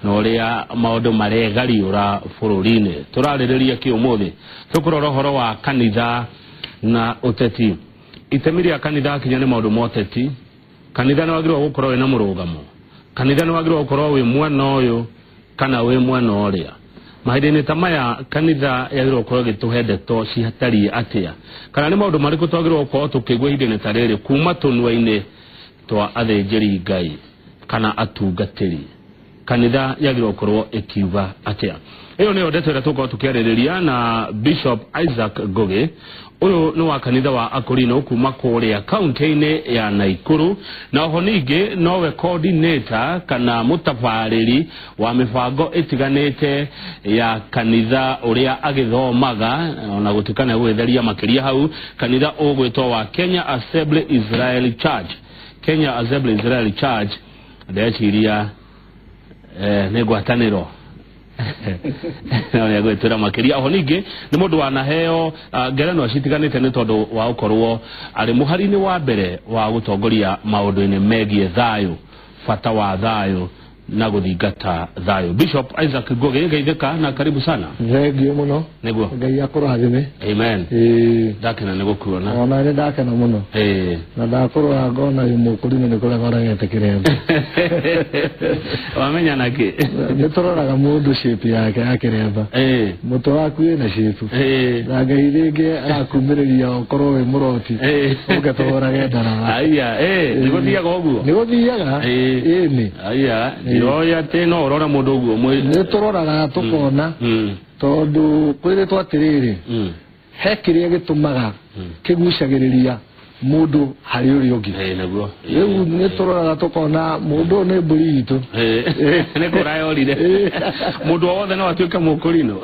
na ũrĩa maũndũ maregariũra bũrũri-inĩ. Tũrarĩrĩria kĩ ũmũthĩ? Tũkũrora ũhoro wa kanitha na ũteti. Itemi rĩa kanitha akinya nĩ maũndũ ma ũteti. Kanitha nĩ wagĩrĩirwo gũkorwo wĩna mũrũgamo. Kanitha nĩ wagĩrĩirwo gũkorwo wĩ mwena ũyũ kana wĩ mwena ũrĩa. Mahinda-inĩ ta maya kanitha yagĩrĩirwo gũkorwo ĩgĩtũhe ndeto citariĩ atĩa, kana nĩ maũndũ marĩkũ twagĩrĩirwo gũkorwo tũkĩigua ihinda-inĩ ta rĩrĩ kuma tũnua-inĩ twa athĩnjĩri Ngai kana atungatĩri. Kanitha yagĩrĩirwo gũkorwo ĩkiuga atĩa? Ĩyo nĩyo ndeto ĩrĩa tũgũkorwo tũkĩarĩrĩria na Bishop Isaac Ngugi. Ũyũ nĩ wa kanitha wa Akorino kuma kũrĩa kaunti-inĩ ya Naikuru, na oho ningĩ nowe coordinator kana mũtabarĩri wa mĩbango ĩtiganĩte ya kanitha ũrĩa agĩthomaga, ona gũtuĩka nĩ agũgĩtheria makĩria hau, kanitha ũgwĩtwo wa Kenya Assembly Israel Church. Kenya Assembly Israel Church, ndeciria nĩ ngwatanĩro no nĩ agwĩtwĩra makĩria. Oho ningĩ nĩ mũndũ wanaheo ngerenwa citiganĩte nĩ tondũ wa gũkorwo arĩ mũhari-inĩ wa mbere wa gũtongoria maũndũ-inĩ megiĩ thayũ, bata wa thayũ na gũthingata thayũ. Bishop Isaac Ngugi, geithĩka na karibu sana. Thengio mũno. Nĩguo. Ngai akũrathime. Amen. Ĩĩ. Ndakena nĩ gũkuona. Ona nĩ ndakena mũno. Ĩĩ. Na ndakũrora ngona wĩ mũkũrinũ nĩ kũrega ũregete kĩremba. Wamenya nakĩ? Nĩ tũroraga mũndũ shape yake ya kĩremba. Ĩĩ. Mũtwe waku wĩna shape. Ĩĩ. Na Ngai rĩngĩ agakumĩrĩria ũkorwo wĩ mũroti. Ĩĩ. Ũke tũhũrage ndarama. Aya, ĩĩ, nĩ gũthiaga ũguo? Nĩ gũthiaga. Ĩĩ. Ĩĩ nĩ. Aya, ndiroĩ atĩ no ũrore mũndũ ũguo mwĩ. Nĩ tũroraga tũkona. Tondũ kwĩrĩtwo atĩrĩrĩ, he kĩrĩa gĩtũmaga kĩgucagĩrĩria mũndũ harĩ ũrĩa ũngĩ. Ĩĩ nĩguo. Rĩu nĩ tũroraga tũkona mũndũ ũyũ nĩ mbũri itũ. Ĩĩ. Nĩ kũra yorire. Mũndũ o wothe no atuĩke mũkũrinũ.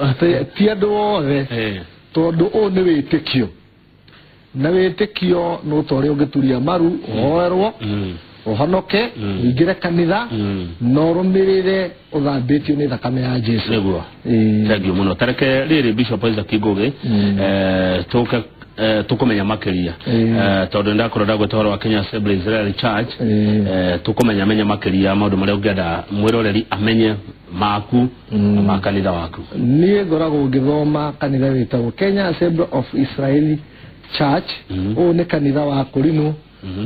Ti andũ othe. Ĩĩ. Tondũ ũyũ nĩ wĩtĩkio. Na wĩtĩkio no ta ũrĩa ũngĩturia maru, ũhoerwo, ũhonoke, ũingĩre kanitha, na ũrũmĩrĩre ũthambĩtio nĩ thakame ya Jesu. Nĩguo. Ĩĩ. Thank you mũno. Tareke rĩrĩ Bishop Isaac Ngugi, tũke tũkũmenya makĩria. Tondũ nĩndakorwo ndagwĩta ũhoro wa Kenya Assembly Israel Church, tũkũmenya menya makĩria maũndũ marĩa ũngĩenda mwĩroreri amenye maku na ma kanitha waku. Niĩ ngoragwo ngĩthoma kanitha wĩtagwo Kenya Assembly of Israel Church. Ũyũ nĩ kanitha wa Kũrinũ.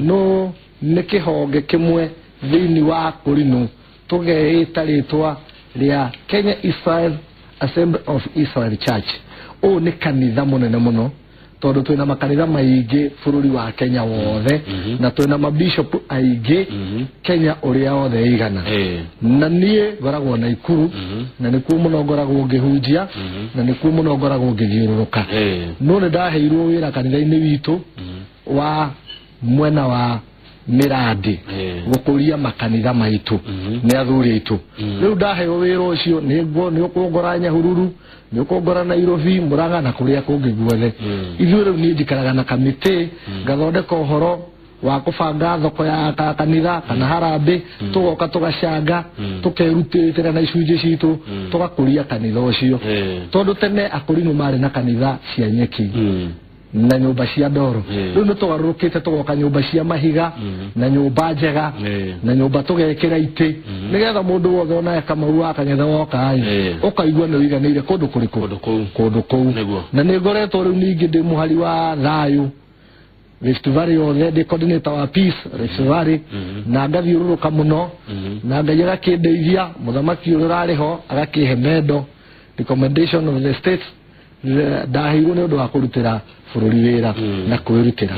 No nĩ kĩhonge kĩmwe thĩinĩ wa Kũrinũ tũgeĩta rĩtwa rĩa Kenya Israel Assembly of Israel Church. Ũyũ nĩ kanitha mũnene mũno tondũ twĩna makanitha maingĩ bũrũri wa Kenya wothe, na twĩna mabishop aingĩ Kenya ũrĩa wothe ĩigana. Na niĩ ngoragwo Naikuru, na nĩkuo mũno ngoragwo ngĩhunjia, na nĩkuo mũno ngoragwo ngĩthiũrũrũka. No nĩ ndaheirwo wĩra kanitha-inĩ witũ wa mwena wa Mĩrandi, gũkũria makanitha maitũ nĩ athuri aitũ. Rĩu ndaheo wĩra ũcio nĩ ũkũngora Nyahururu, nĩ ũkũngora Nairobi, Murang'a na kũrĩa kũngĩ guothe. Ithuĩ rĩu niĩ njikaraga na kamĩtĩ, ngathondeka ũhoro wa kũbanga thoko ya kanitha kana harambĩ, tũgoka tũgacanga, tũkerutĩra na icunjĩ citũ, tũgakũria kanitha ũcio. Tondũ tene akũrinũ marĩ na kanitha cia nyeki na nyũmba cia ndoro. Rĩu nĩ tũgarũrũkĩte tũgoka nyũmba cia mahiga na nyũmba njega na nyũmba tũgekĩra itĩ, nĩgetha mũndũ wothe onaye Kamau wa Kang'ethe woka ĩ, ũkaigua nĩ ũiganĩire kũndũ kũrĩkũ? Kũndũ kũu. Kũndũ kũu. Nĩguo. Na nĩ ngoretwo rĩu ningĩ ndĩ mũhari wa thayũ Rift Valley yothe, ndĩ coordinator wa peace Rift Valley, na ngathiũrũrũka mũno, na Ngai agakĩndeithia, mũthamaki ũrĩa ũrarĩ ho agakĩhe mendo recommendation of the state ndaheirwo nĩ ũndũ wa kũrutĩra bũrũri wĩra na kwĩrutĩra.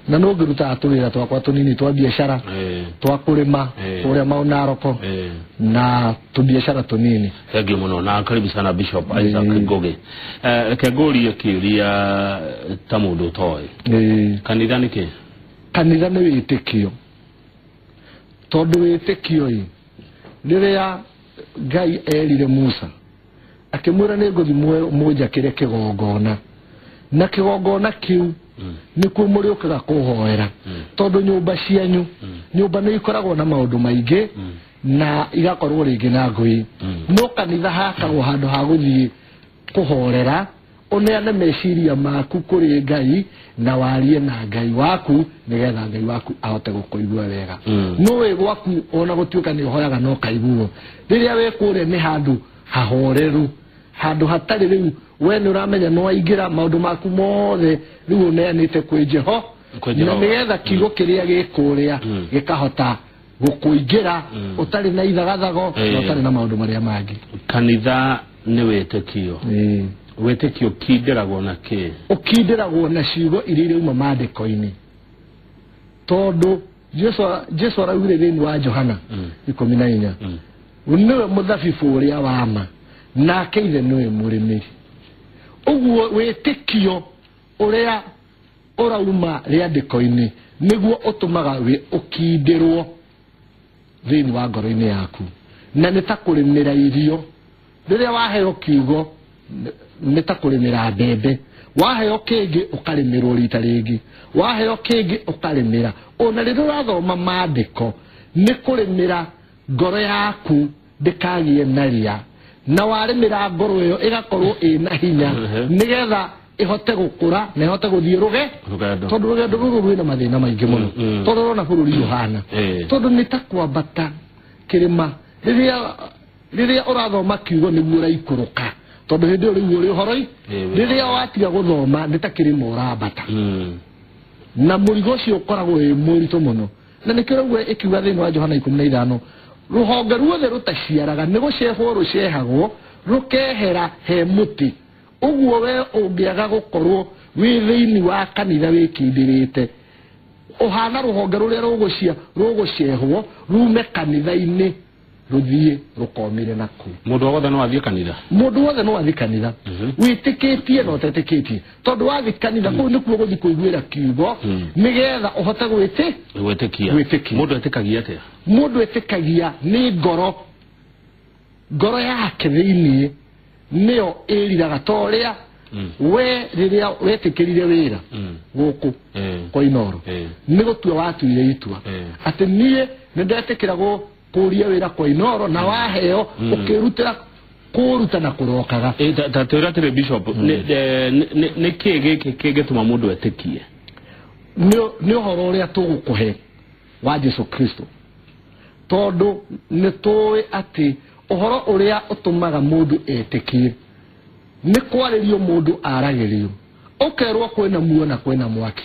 Na no ngĩrutaga tũwĩra twakwa tũnini twa biacara, twa kũrĩma kũrĩa Mount Narok, na tũbiacara tũnini. Thank you mũno na karibu sana Bishop Isaac Ngugi. Reke ngũrie kĩũria ta mũndũ ũtoĩ. Kanitha nĩ kĩ? Kanitha nĩ wĩtĩkio. Tondũ wĩtĩkio ĩ, rĩrĩa Ngai erire Musa akĩmwĩra nĩ ngũthiĩ mũnjakĩre kĩgongona, na kĩgongona kĩu nĩkuo mũrĩũkaga kũhoera, tondũ nyũmba cianyu, nyũmba nĩ ikoragwo na maũndũ maingĩ na igakorwo rĩngĩ na ngũi, no kanitha hakagwo handũ ha gũthiĩ kũhorera Ũneane meciria maku kũrĩ Ngai na warie na Ngai waku nĩgetha Ngai waku ahote gũkũigua wega. No wĩ gwaku ona gũtuĩka nĩ ũhoyaga no kaiguo. Rĩrĩa wĩ kũrĩa nĩ handũ hahoreru, handũ hatarĩ rĩu we nĩ ũramenya no waingĩra maũndũ maku mothe rĩu ũneanĩte kwĩ Jeho, na nĩgetha kiugo kĩrĩa gĩ kũrĩa gĩkahota gũkũingĩra ũtarĩ na ithagathago na ũtarĩ na maũndũ marĩa mangĩ. Kanitha nĩ wĩtĩkio. Wĩtĩkio ũkindĩragwo na kĩ? Ũkindĩragwo na ciugo iria irauma maandĩko-inĩ, tondũ Jesu araugire thĩinĩ wa Johana 14 nĩwe mũthabibũ ũrĩa wa ma nake ithe nĩwe mũrĩmĩri. Ũguo wĩtĩkio ũrĩa ũrauma rĩandĩko-inĩ nĩguo ũtũmaga ũkindĩrwo thĩinĩ wa ngoro-inĩ yaku, na nĩ ta kũrĩmĩra irio. Rĩrĩa waheo kiugo nĩ ta kũrĩmĩra mbembe, waheo kĩngĩ ũkarĩmĩrwo rita rĩngĩ, waheo kĩngĩ ũkarĩmĩra. Ona rĩrĩa ũrathoma maandĩko nĩ kũrĩmĩra ngoro yaku ndĩkagĩe na ria, na warĩmĩra ngoro ĩyo ĩgakorwo ĩna hinya nĩgetha ĩhote gũkũra na ĩhote gũthiĩ rũgendo, tondũ rũgendo rũrũ rwĩna mathĩna maingĩ mũno, tondũ ũrona bũrũri ũhana, tondũ nĩ ta kwambata kĩrĩma. Rĩrĩa ũrathoma kiugo nĩguo ũraikũrũka, tondũ hĩndĩ ĩyo rĩu ũrĩ ũhoro-inĩ. Rĩrĩa watiga gũthoma nĩ ta kĩrĩma ũrambata, na mũrigo ũcio ũkoragwo wĩ mũritũ mũno. Na nĩkĩo ũraigua ĩkiuga thĩinĩ wa Johana 15, rũhonge ruothe rũtaciaraga nĩ gũcehwo rũcehagwo rũkehera he mũtĩ. Ũguo we ũngĩaga gũkorwo wĩ thĩinĩ wa kanitha wĩkindĩrĩte, ũhana rũhonge rũrĩa rũgũcehwo rume kanitha-inĩ rũthiĩ rũkomire nakuo. Mũndũ wothe no athiĩ kanitha? Mũndũ wothe no athiĩ kanitha, wĩtĩkĩtie na ũtetĩkĩtie, tondũ wathiĩ kanitha kũu nĩkuo gũthiĩ kũiguĩra kiugo nĩgetha ũhote gwĩtĩkia. Mũndũ etĩkagia atĩa? Mũndũ etĩkagia nĩ ngoro, ngoro yake thĩinĩ nĩyo ĩriraga, ta ũrĩa we rĩrĩa wetĩkĩrire wĩra gũkũ kwa Inooro nĩ gũtua watuire itua atĩ niĩ nĩ ndetĩkĩra kũria wĩra kwa Inooro, na waheo ũkĩrutĩra kũruta na kũrokaga. Ta twĩra atĩrĩ Bishop, nĩ kĩĩ gĩkĩ kĩngĩtũma mũndũ etĩkie? Nĩ ũhoro ũrĩa tũgũkũhe wa Jesu Kristo, tondũ nĩ tũĩ atĩ ũhoro ũrĩa ũtũmaga mũndũ etĩkie nĩ kwarĩrio mũndũ aragĩrio, ũkerwo kwĩna muoyo na kwĩna mwaki,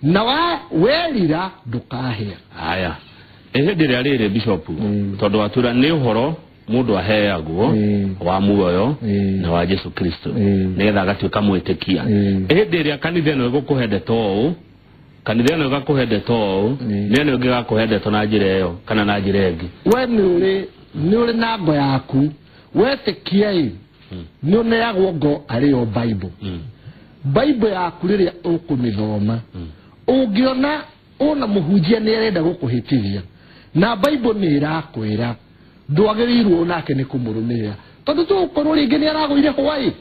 na werira ndũkahĩa. Haya, hĩndĩ ĩrĩa rĩrĩ Bishop, tondũ watwĩra nĩ ũhoro mũndũ aheagwo wa muoyo na wa Jesu Kristo nĩgetha agatuĩka mwĩtĩkia. Hĩndĩ ĩrĩa kanitha ĩno ĩgũkũhe ndeto ũũ, kanitha ĩno ĩgakũhe ndeto ũũ, nĩ ĩno ĩngĩ ĩgakũhe ndeto na njĩra ĩyo kana na njĩra ĩngĩ, we nĩ ũrĩ na ngo yaku wetĩkia ĩ nĩ ũneagwo ngo arĩ yo Bible. Bible yaku rĩrĩa ũkũmĩthoma ũngĩona ona mũhunjia nĩ arenda gũkũhĩtithia na Bible nĩ ĩrakwĩra ndwagĩrĩirwo nake nĩ kũmũrũmĩrĩra, tondũ tũgũkorwo rĩngĩ nĩ aragũire hwaĩ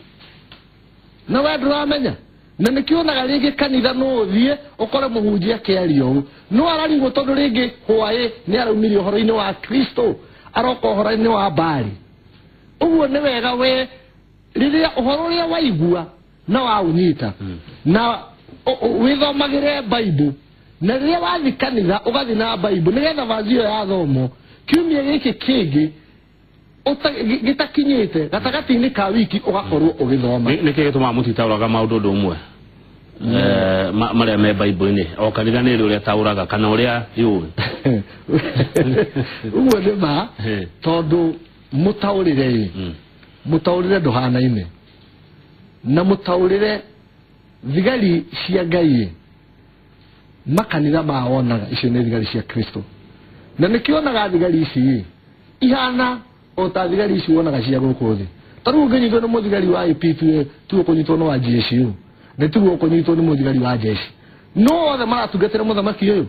na we ndũramenya. Na nĩkĩonaga rĩngĩ kanitha no ũthiĩ ũkore mũhunjia akĩaria ũũ, no ararigwo tondũ rĩngĩ hwaĩ nĩ araumirie ũhoro-inĩ wa Kristo, aroka ũhoro-inĩ wa Baali. Ũguo nĩ wega we rĩrĩa ũhoro ũrĩa waigua na waũnyita na wĩthomagĩre Bible, na rĩrĩa wathiĩ kanitha ũgathiĩ na Bible nĩgetha vazi ĩyo yathomwo kiumia gĩkĩ kĩngĩ gĩtakinyĩte gatagatĩ-inĩ ka wiki ũgakorwo ũgĩthoma. Nĩkĩ gĩtũmaga mũtitaũraga maũndũ ũndũ ũmwe marĩa me Bible-inĩ? O kanitha nĩ ũrĩa taũraga kana ũrĩa yũĩ? Ũguo nĩ ma, tondũ mũtaũrĩre ĩ mũtaũrĩre ndũhanaine na mũtaũrĩre thigari cia Ngai makanitha mawonaga icio nĩ thigari cia Kristo, na nĩkĩonaga thigari ici ihana o ta thigari ici wonaga cia gũkũ thĩ. Ta rĩu ũngĩnyitwo nĩ mũthigari wa AP tu ũkũnyitwo nĩ wa GSU, nĩ tiguo ũkũnyitwo nĩ mũthigari wa jeshi, no othe maratungatĩra mũthamaki ũyũ.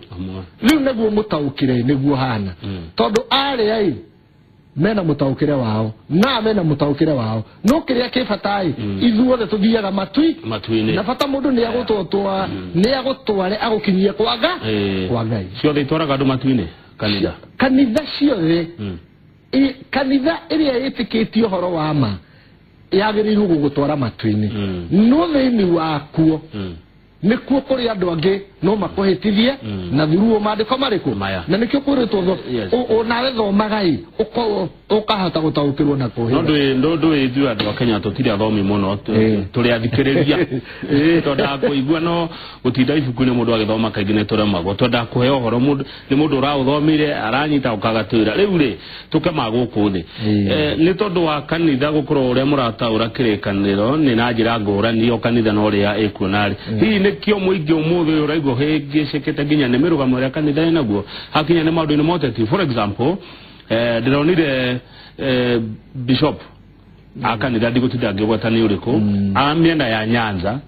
Rĩu nĩguo mũtaũkĩre nĩguo hana, tondũ arĩa ĩ mena mũtaũkĩre wao na mena mũtaũkĩre wao, no kĩrĩa kĩ bata ĩ ithuothe tũthiaga matu-inĩ, na bata mũndũ nĩ agũtwatwa nĩ agũtware agũkinyie kwa Ngai. Ciothe itwaraga andũ matu-inĩ kanitha? Kanitha ciothe, kanitha ĩrĩa ĩtĩkĩtie ũhoro wa ma Yagĩrĩirwo gũgũtwara matu-inĩ. No thĩinĩ wakuo nĩkuo kũrĩ andũ angĩ no makũhĩtithie na thuruo maandĩko marĩkũ na nĩkĩo kwĩrĩtwo nawe thomaga ĩ ũkahota gũtaũkĩrwo na kũhĩga. No ndũĩ ithuĩ andũ a Kenya tũtirĩ athomi mũno, tũrĩ athikĩrĩria. Twendaga kũigua no gũtinda ibuku-inĩ mũndũ agĩthoma kaingĩ nĩ tũremagwo. Twendaga kũheo ũhoro nĩ mũndũ ũraũthomire aranyita ũkagatwĩra. Rĩu rĩ tũke ma gũkũ thĩ nĩ tondũ wa kanitha gũkorwo ũrĩa mũrataũra kĩrĩkanĩro nĩ na njĩra ngũrani o kanitha na ũrĩa ĩkuona rĩ, hihi nĩkĩo mũingĩ ũmũthĩ ũyũ ũraigua hĩngĩcĩkĩte nginya nĩ mĩrũgamo ĩrĩa kanitha ĩnaguo hakinya nĩ maũndũ-inĩ ma ũteti. For example, ndĩronire bishop a kanitha ndigũtinda ngĩgweta nĩ ũrĩkũ a mĩena ya Nyanza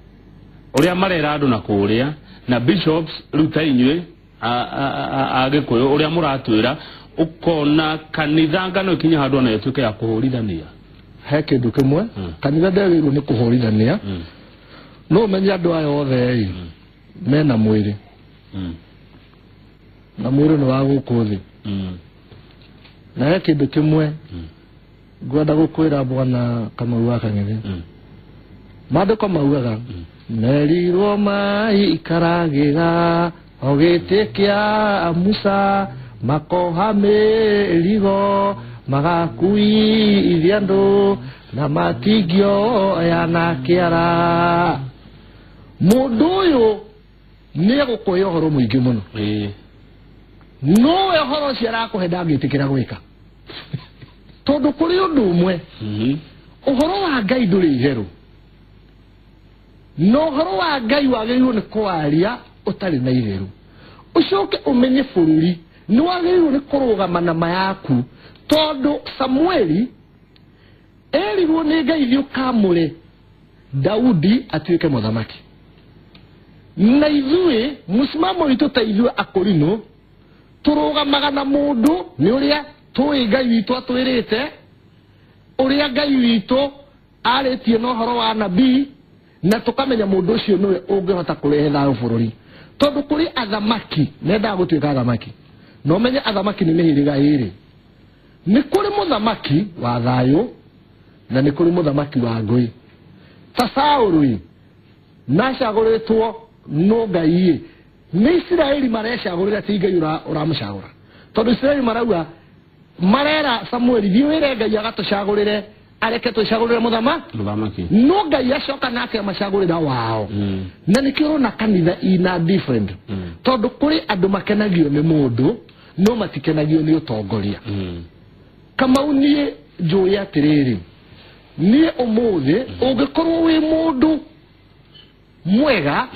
ũrĩa marera andũ na kũrĩa na bishops rĩu ta inyuĩ a Gĩkũyũ ũrĩa mũratwĩra ũkona kanitha ngano ĩkinya handũ ona ĩtuĩke ya kũhũrithania. He kĩndũ kĩmwe kanitha ndĩagĩrĩirwo nĩ kũhũrithania. No ũmenye andũ aya othe ĩ mena mwĩrĩ na mwĩrĩ nĩ wa gũkũ thĩ. Na he kĩndũ kĩmwe ngwenda gũkwĩra bwana Kamau wa Kang'ethe. Maandĩko maugaga merirwo maikaragĩra o gĩtĩ kĩa Musa makoha mĩrigo magakuithia andũ na matingĩoya na kĩara. Mũndũ ũyũ nĩ egũkũhe ũhoro mũingĩ mũno. Nowe ũhoro ũcio arakũhe ndangĩtĩkĩra gwĩka. Tondũ kũrĩ ũndũ ũmwe, ũhoro wa Ngai ndũrĩ itherũ. Na ũhoro wa Ngai wagĩrĩirwo nĩ kwaria ũtarĩ na itherũ. Ũcoke ũmenye bũrũri nĩ wagĩrĩirwo nĩ kũrũgama na ma yaku. Tondũ Samueli erirwo nĩ Ngai thiĩ ũkamũre Daudi atuĩke mũthamaki. Na ithuĩ mũsimamo witũ ta ithuĩ akũrinũ tũrũgamaga na mũndũ nĩ ũrĩa tũĩ Ngai witũ atwĩrĩte, ũrĩa Ngai witũ arĩtie na ũhoro wa nabii, na tũkamenya mũndũ ũcio nĩwe ũngĩhota kũrehe thayũ bũrũri. Tondũ kũrĩ athamaki mendaga gũtuĩka athamaki, na ũmenye athamaki nĩ mĩhĩrĩga ĩrĩ. Nĩ kũrĩ mũthamaki wa thayũ na nĩ kũrĩ mũthamaki wa ngũĩ. Ta Saũlũ ĩ nacagũrĩtwo no Ngai ĩ nĩ Isiraeli marecagũrĩra ti Ngai ũramũcagũra. Tondũ Isiraeli marauga marera Samueli thiĩ wĩre Ngai agatũcagũrĩre areke tũcagũrĩre mũthamaki. No Ngai acoka nake amacagũrĩra wao. Na nĩkĩo ũrona kanitha ina different. Tondũ kũrĩ andũ makenagio nĩ mũndũ no matikenagio nĩ ũtongoria. Kamau niĩ njũĩ atĩrĩrĩ, niĩ ũmũthĩ ũngĩkorwo wĩ mũndũ mwega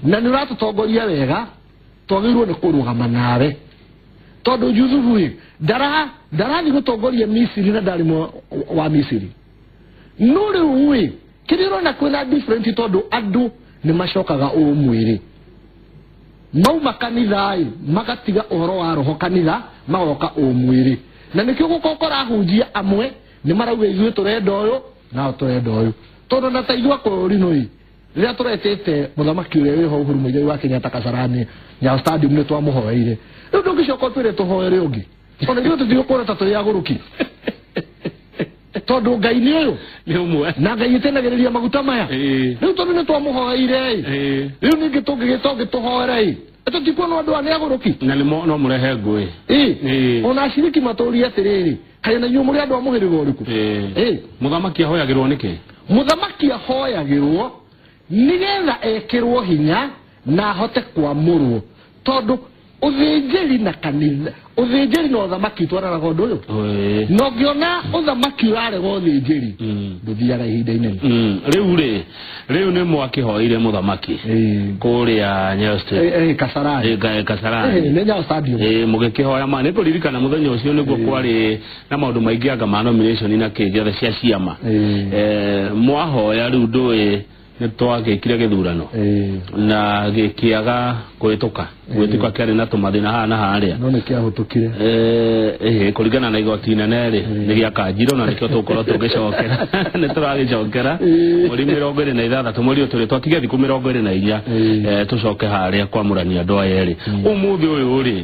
na nĩ ũratũtongoria wega twagĩrĩirwo nĩ kũrũgama nawe. Tondũ Jusufu ĩ ndarathiĩ gũtongoria Misiri na ndarĩ wa Misiri. No rĩu ĩ kĩrĩa ũrona kwĩna different tondũ andũ nĩ macokaga ũmwĩrĩ. Mauma kanitha ĩ magatiga ũhoro wa roho kanitha magoka ũmwĩrĩ. Na nĩkĩo gũkorwo kũrahunjia amwe nĩ marauga ithuĩ tũrenda ũyũ nao tũrenda ũyũ. Tondũ na ta ithuĩ akũrinũ ĩ rĩrĩa tũretĩte mũthamaki ũrĩa wĩho Uhuru Muigai wa Kenyatta Kasarani Nyayo Stadium nĩ twamũhoeire. Rĩu ndũngĩcoka ũtwĩre tũhoere ũngĩ. Ona ithuĩ tũtigũkũra ta tũrĩ agũrũki. Tondũ Ngai nĩ ũyũ nĩ ũmwe na Ngai ĩtenagĩrĩria maguta maya. Rĩu tondũ nĩ twamũhoeire ĩ rĩu ningĩ tũngĩgĩta ũngĩ tũhoere ĩ tũtikuona andũ aya nĩ agũrũki. Na no mũrehe ngũĩ. Ona aciriki matũrie atĩrĩrĩ, kaĩ na inyuĩ mũrĩ andũ a mũhĩrĩga ũrĩkũ? Mũthamaki ahoyagĩrwo nĩkĩ? Mũthamaki ahoyagĩrwo nĩgetha ekĩrwo hinya na ahote kwamũrwo. Tondũ ũthĩnjĩri na kanitha, ũthĩnjĩri na ũthamaki twaranaga ũndũ ũyũ. Na ũngĩona ũthamaki ũrarega ũthĩnjĩri ndũthiaga ihinda inene. Rĩu rĩ, rĩu nĩ mwakĩhoire mũthamaki kũrĩa Nyayo Stadium. Kasarani. Kasarani. Nĩ Nyayo Stadium. Mũgĩkĩhoya ma nĩ kũririkana mũthenya ũcio nĩguo kwarĩ na maũndũ maingĩ anga ma nomination na kĩ gĩothe cia ciama. Mwahoya rĩu ndũĩ nĩ twagĩkire gĩthurano na gĩkĩaga kũhĩtũka. Gwĩtuka kĩarĩ na tũmathĩna haha na harĩa. No nĩ kĩahĩtũkire. Kũringana na igoti inene rĩ nĩ gĩakanjirwo na nĩkĩo tũgũkorwo tũgĩcokera. Nĩ tũragĩcokera mweri 26 mweri ũyũ tũrĩ twatigia thikũ 24 tũcoke harĩa kwamũrania andũ aya erĩ. Ũmũthĩ ũyũ rĩ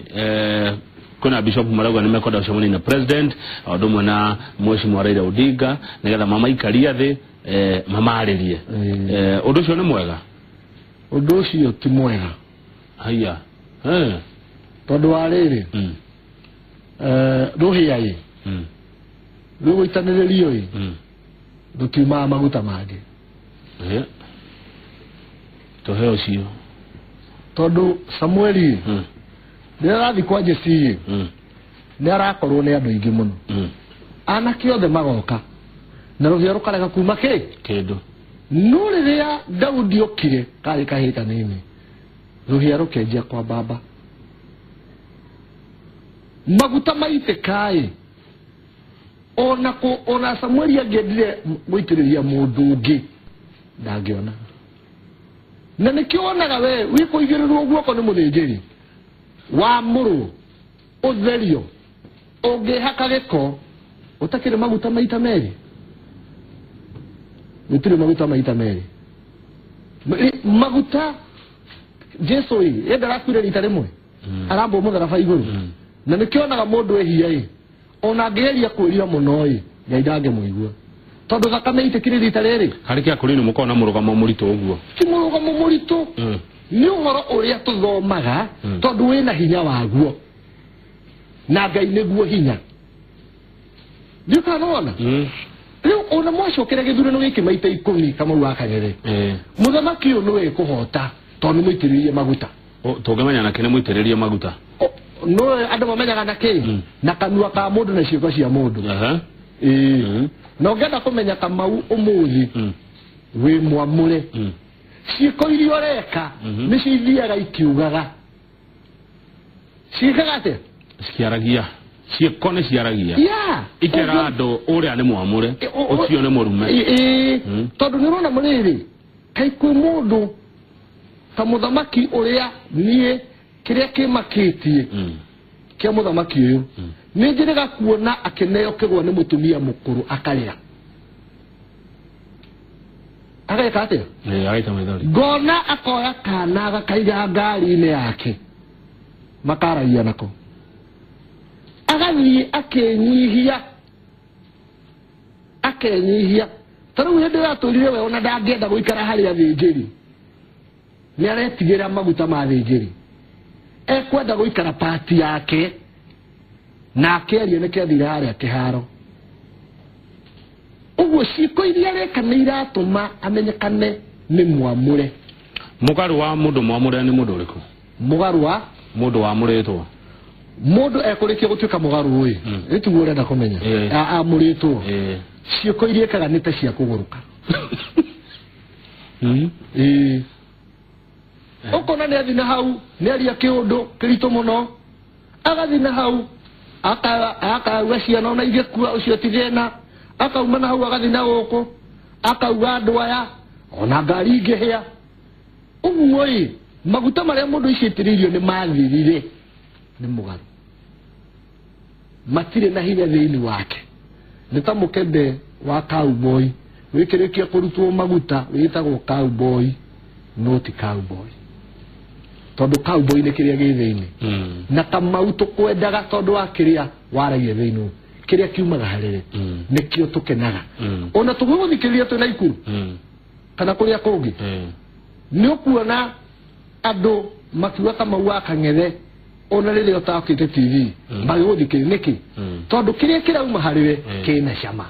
Kwĩna bishop marauga nĩ mekwenda gũcemania na president o ũndũ ũmwe na mheshimiwa Raila Odinga nĩgetha mamaikaria thĩ, mamarĩrie. Ũndũ ũcio nĩ mwega? Ũndũ ũcio ti mwega. Haya. Tondũ wa rĩrĩ, rũhĩa ĩ, rũgũitanĩrĩrio ĩ, rũtiumaga maguta mangĩ. Tũhe ũcio. Tondũ Samueli rĩrĩa arathiĩ kwa Jesii nĩ arakorwo nĩ andũ aingĩ mũno. Anake othe magoka na rũhĩa rũkarega kuma kĩ? Kĩndũ. No rĩrĩa Daudi okire karĩ kahĩĩ kanini, rũhĩa rũkenjia kwa baba. Maguta maitĩka-ĩ, ona Samueli angĩendire gũitĩrĩria mũndũ ũngĩ ndangĩona. Na nĩkĩo wonaga we wĩkũigĩrĩrwo guoko nĩ mũthĩnjĩri wamũrwo ũtherio, ũngĩhaka gĩko ũtakĩrĩ maguta maita merĩ, gũtirĩ maguta maita merĩ. Maguta Jesu ĩ enda arakuire rita rĩmwe, arambwo mũtharaba igũrũ. Na nĩkĩo onaga mũndũ ehia ĩ, ona angĩgeria kwĩrira mũno ĩ, Ngai ndangĩmũigua, tondũ thakame itĩkĩrĩ rita rĩrĩ. Harĩ kĩa kũrĩ nĩ mũkoragwo na mũrũgamo mũritũ ũguo? Ti mũrũgamo mũritũ, nĩ ũhoro ũrĩa tũthomaga, tondũ wĩna hinya waguo na Ngai nĩguo hinya. Ndiũ kana wona? Rĩu ona mwacokera gĩthurano gĩkĩ maita 10 Kamau wa Kanyere, mũthamaki ũyũ nĩwe kũhota tondũ nĩ mũitĩrĩrie maguta. Tũngĩmenya nake nĩ mũitĩrĩrie maguta? No andũ mamenyaga na kĩ? Na kanua ka mũndũ na ciĩko cia mũndũ. Na ũngĩenda kũmenya Kamau ũmũthĩ wĩ mwamũre, ciĩko iria ũreka nĩcio ithiaga ikiugaga. Ciĩkaga atĩa? Ciaragia. Ciĩko nĩ ciaragia. Ikera andũ ũrĩa nĩ mwamũre, ũcio nĩ mũrume. Tondũ nĩ ũrona mũrĩrĩ, kaĩ kwĩ mũndũ ta mũthamaki ũrĩa niĩ kĩrĩa kĩmakĩtie kĩa mũthamaki ũyũ, nĩ njĩrĩga kuona akĩneo kĩgwa nĩ mũtumia mũkũrũ akarĩra. Ageka atĩa? Agaita maithori. Ngona akoya kana agakaiga ngari-inĩ yake, makaragia nako. Agathiĩ akenyihia, akenyihia. Ta rĩu hĩndĩ ĩyo atũrire we ona ndangĩenda gũikara harĩ athĩnjĩri, nĩ aretigĩra maguta ma athĩnjĩri. Ekwenda gũikara pati yake na akĩaria nĩkĩo athire harĩa kĩharo. Ũguo ciĩko iria areka nĩ iratũma amenyekane nĩ mwamũre. Mũgarũ wa mũndũ mwamũre nĩ mũndũ ũrĩkũ? Mũgarũ wa mũndũ wamũrĩtwo. Mũndũ ekũrĩkia gũtuĩka mũgarũ ĩ, nĩ tiguo ũrenda kũmenya. Amũrĩtwo. Ciĩko iria ekaga nĩ ta cia kũgũrũka. Ũkona nĩ athi na hau, nĩ aria kĩũndũ kĩritũ mũno, agathi na hau akauga ciana ona ingĩkua ũcio ti thĩna, akauma na hau agathi na gũkũ akauga andũ aya ona ngari ingĩhĩa. Ũguo ĩ, maguta marĩa mũndũ ũcio aitĩrĩirio nĩ mathirire, nĩ mũgarũ, matirĩ na hinya thĩinĩ wake. Nĩ ta mũkebe wa cowboy wĩkĩrĩkia kũrutwo maguta wĩtagwo cowboy, no ti cowboy, tondũ cowboy nĩ kĩrĩa gĩ thĩinĩ. Na Kamau tũkwendaga tondũ wa kĩrĩa waragia thĩinĩ, kĩrĩa kiumaga harĩwe nĩkĩo tũkenaga. Ona tũgũgũthikĩrĩria twĩ Naikuru kana kũrĩa kũngĩ, nĩ ũkuona andũ makiuga Kamau wa Kang'ethe ona rĩrĩa ũtakĩte TV magĩgũthikĩrĩria. Nĩkĩ? Tondũ kĩrĩa kĩrauma harĩwe kĩna cama.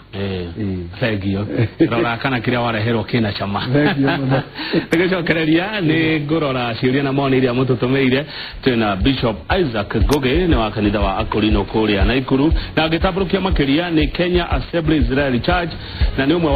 Thengio. Rora kana kĩrĩa wareherwo kĩna cama. Thengio mũno. Tũgĩcokereria nĩ ngũrora ciũria na mawoni iria mũtũtũmĩire. Twĩna Bishop Isaac Ngugi nĩ wa kanitha wa Akorino kũrĩa Naikuru, na ngĩtambũrũkia makĩria nĩ Kenya Assembly Israel Church, na nĩ ũmwe